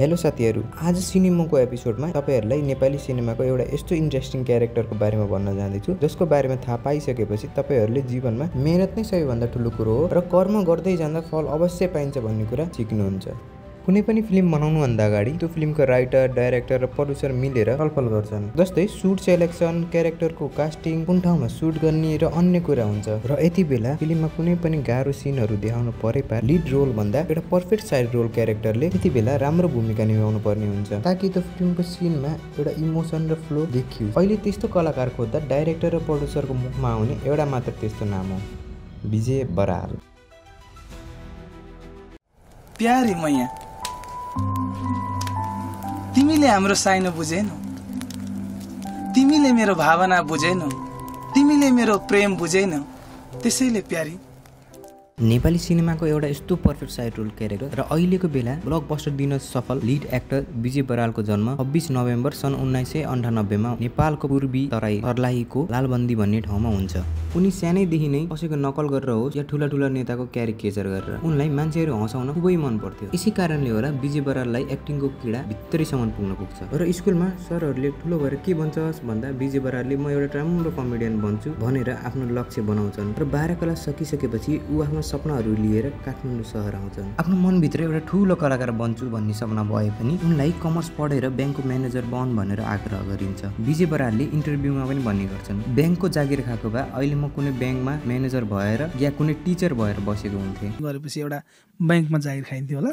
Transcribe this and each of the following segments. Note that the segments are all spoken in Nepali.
हेलो साथीहरु, आज सिनेमाको एपिसोडमा तपाईहरुलाई नेपाली सिनेमाको एउटा यस्तो इन्ट्रेस्टिङ क्यारेक्टरको बारेमा भन्न जाँदैछु जसको बारेमा थाहा पाइसकेपछि तपाईहरुले जीवनमा मेहनत नै सबैभन्दा ठूलो कुरो हो र कर्म गर्दै जाँदा फल अवश्य पाइन्छ भन्ने कुरा सिक्नुहुन्छ। कुनै पनि फिल्म बनाउनु भन्दा अगाडि त्यो फिल्मको राइटर, डाइरेक्टर र प्रोड्युसर मिलेर छलफल गर्छन्। जस्तै शूट सेलेक्सन, क्यारेक्टरको कास्टिङ, कुन ठाउँमा शूट गर्ने र अन्य कुरा हुन्छ। र यति बेला फिल्ममा कुनै पनि गाह्रो सिनहरु देखाउनु परेपा लीड रोल भन्दा एउटा पर्फेक्ट साइड रोल क्यारेक्टरले त्यति बेला राम्रो भूमिका निभाउनु पर्ने हुन्छ ताकि त्यो फिल्मको सिनमा एउटा इमोसन र फ्लो देखियोस्। अहिले त्यस्तो कलाकार खोज्दा डाइरेक्टर र प्रोड्युसरको मुखमा आउने एउटा मात्र त्यस्तो नाम हो, विजय बराल। प्यारी मैया, तिमीले हाम्रो साइनो बुझेनौ, तिमीले मेरो भावना बुझेनौ, तिमीले मेरो प्रेम बुझेनौ, त्यसैले प्यारी। नेपाली सिनेमाको एउटा यस्तो पर्फेक्ट साइड रोल क्यारेक्टर र अहिलेको बेला ब्लकबस्टर दिन सफल लीड एक्टर विजय बरालको जन्म 26 नोभेम्बर सन् 1998 मा नेपालको पूर्वी तराई सर्लाहीको लालबन्दी भन्ने ठाउँमा हुन्छ। उनी सानैदेखि नै कसैको नकल गरेर होस् या ठूला नेताको क्यारिकेचर गरेर उनलाई मान्छेहरू हँसाउन खुबै मन पर्थ्यो। यसै कारणले होला विजय बराललाई एक्टिङको किडा भित्रैसम्म पुग्न पुग्छ। र स्कुलमा सरहरूले ठुलो भएर के बन्छस् भन्दा विजय बरालले म एउटा राम्रो कमेडियन बन्छु भनेर आफ्नो लक्ष्य बनाउँछन् र 12 क्लास सकिसकेपछि ऊ आफ्नो सपनाहरू लिएर काठमाडौँ सहर आउँछन्। आफ्नो मनभित्र एउटा ठूलो कलाकार बन्छु भन्ने सपना भए पनि उनलाई कमर्स पढेर ब्याङ्कको म्यानेजर बन भनेर आग्रह गरिन्छ। विजय बरालले इन्टरभ्यूमा पनि भन्ने गर्छन्, ब्याङ्कको जागिर खाएको भए अहिले म कुनै ब्याङ्कमा म्यानेजर भएर या कुनै टिचर भएर बसेको हुन्थे। गरेपछि एउटा ब्याङ्कमा जागिर खाइन्थ्यो होला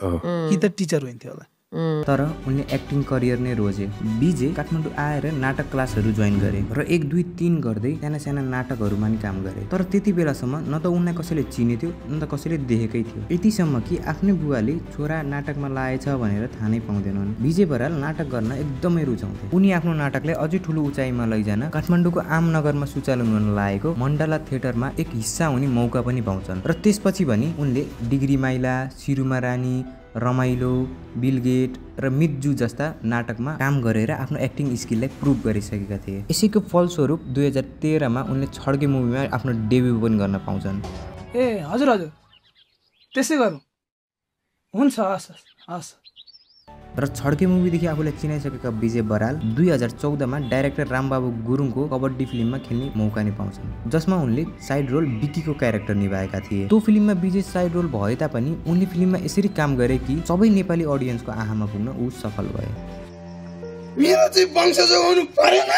कि त टिचर हुन्थ्यो होला। तर उनले एक्टिङ करियर नै रोजे। विजय काठमाडौँ आएर नाटक क्लासहरू जोइन गरे र 1, 2, 3 गर्दै साना नाटकहरूमा नि काम गरे। तर त्यति बेलासम्म न त उनलाई कसैले चिनेथ्यो न त कसैले देखेकै थियो। यतिसम्म कि आफ्नै बुवाले छोरा नाटकमा लागेछ भनेर थाहा नै पाउँदैनन्। विजय बराल नाटक गर्न एकदमै रुचाउँथे। उनी आफ्नो नाटकलाई अझै ठुलो उचाइमा लैजान काठमाडौँको आमनगरमा सञ्चालन गर्न लागेको मण्डला थिएटरमा एक हिस्सा हुने मौका पनि पाउँछन्। र त्यसपछि पनि उनले डिग्री माइला, सिरुमा रानी, रमाइलो, बिलगेट र मितजु जस्ता नाटकमा काम गरेर आफ्नो एक्टिङ स्किललाई प्रुभ गरिसकेका थिए। यसैको फलस्वरूप 2013 मा उनले छड्के मुभीमा आफ्नो डेब्यु पनि गर्न पाउँछन्। ए हजुर हजुर, त्यसै गरौँ, हुन्छ, हस्। र छड्के मुभीदेखि आफूलाई चिनाइसकेका विजय बराल 2014 मा डाइरेक्टर रामबाबु गुरुङको कबड्डी फिल्ममा खेल्ने मौका नै पाउँछन्, जसमा उनले साइड रोल बिकीको क्यारेक्टर निभाएका थिए। त्यो फिल्ममा विजय साइड रोल भए तापनि उनले फिल्ममा यसरी काम गरे कि सबै नेपाली अडियन्सको आँखामा पुग्न ऊ सफल भए। मेरो चाहिँ वंश जोगाउनु परेन।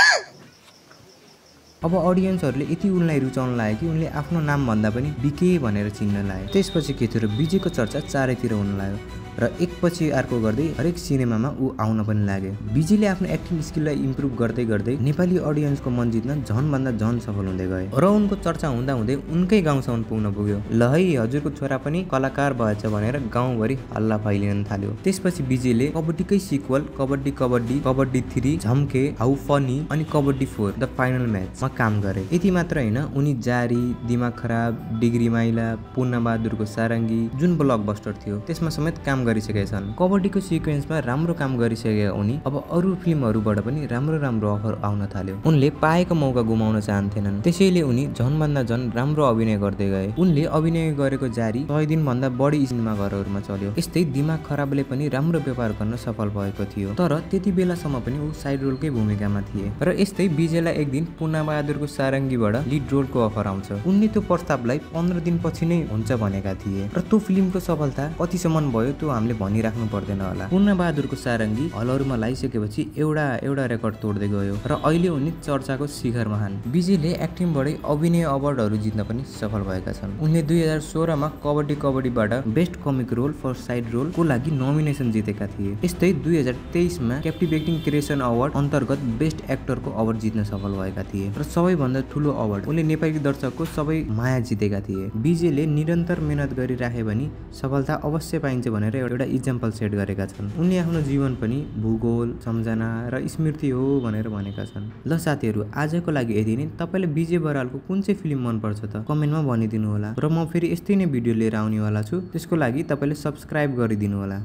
अब अडियन्सहरूले यति उनलाई रुचाउन लागे कि उनले आफ्नो नाम भन्दा पनि बिके भनेर चिन्न लागे। त्यसपछि के थियो र विजयको चर्चा चारैतिर हुन लाग्यो र एकपछि अर्को गर्दै हरेक सिनेमामा ऊ आउन पनि लागे। विजयले आफ्नो एक्टिङ स्किललाई इम्प्रुभ गर्दै गर्दै नेपाली अडियन्सको मन जित्न झनभन्दा झन सफल हुँदै गए र उनको चर्चा हुँदा हुँदै उनकै गाउँसम्म पुग्न पुग्यो। ल है हजुरको छोरा पनि कलाकार भएछ भनेर गाउँभरि हल्ला फैलिन थाल्यो। त्यसपछि विजयले कबड्डीकै सिक्वल कबड्डी 3, झम्के, हाउ फनी अनि कबड्डी 4 द फाइनल म्याचमा काम गरे। यति मात्र होइन, उनी जारी, दिमाग खराब, डिग्री माइला, पूर्णबहादुरको सारङ्गी जुन ब्लकबस्टर थियो त्यसमा समेत काम गरिसकेका छन्। कबड्डीको सिक्वेन्समा राम्रो काम गरिसकेका उनी अब अरू फिल्महरूबाट पनि राम्रो अफर आउन थाल्यो। उनले पाएको मौका गुमाउन चाहन्थेनन्, त्यसैले उनी झनभन्दा झन राम्रो अभिनय गर्दै गए। उनले अभिनय गरेको जारी 100 दिनभन्दा बढी सिनेमा घरहरूमा चल्यो। यस्तै दिमाग खराबले पनि राम्रो व्यापार गर्न सफल भएको थियो। तर त्यति बेलासम्म पनि ऊ साइड रोलकै भूमिकामा थिए। र यस्तै विजयलाई एक दिन पूर्णबहादुरको सारङ्गीबाट लीड रोलको अफर आउँछ। उनले त्यो प्रस्तावलाई 15 दिनपछि नै हुन्छ भनेका थिए र त्यो फिल्मको सफलता कतिसम्म भयो त्यो हामीले भनिराख्नु पर्दैन होला। पूर्णबहादुरको सारङ्गी हलहरूमा लगाइसकेपछि एउटा रेकर्ड तोड्दै गयो र अहिले उनी चर्चाको शिखरमा छन्। विजयले एक्टिङबाटै अभिनय अवार्डहरू जित्न पनि सफल भएका छन्। उनले 2016 मा कबड्डीबाट best comic role for side रोलको लागि नोमिनेसन जितेका थिए। यस्तै 2023 मा क्याप्टिभेटिङ क्रिएसन अवार्ड अन्तर्गत बेस्ट एक्टरको अवार्ड जित्न सफल भएका थिए र सबैभन्दा ठुलो अवार्ड उनले नेपाली दर्शकको सबै माया जितेका थिए। विजयले निरन्तर मेहनत गरिराखे भने सफलता अवश्य पाइन्छ भनेर एउटा इक्जाम्पल सेट गरेका छन्। उनले आफ्नो जीवन पनि भूगोल, सम्झना र स्मृति हो भनेर भनेका छन्। ल साथीहरू, आजको लागि यति नै। तपाईले विजय बरालको कुन चाहिँ फिल्म मनपर्छ त कमेन्टमा भनिदिनु होला र म फेरि यस्तै नै भिडियो लिएर आउनेवाला छु। त्यसको लागि तपाईले सब्स्क्राइब गरिदिनु होला।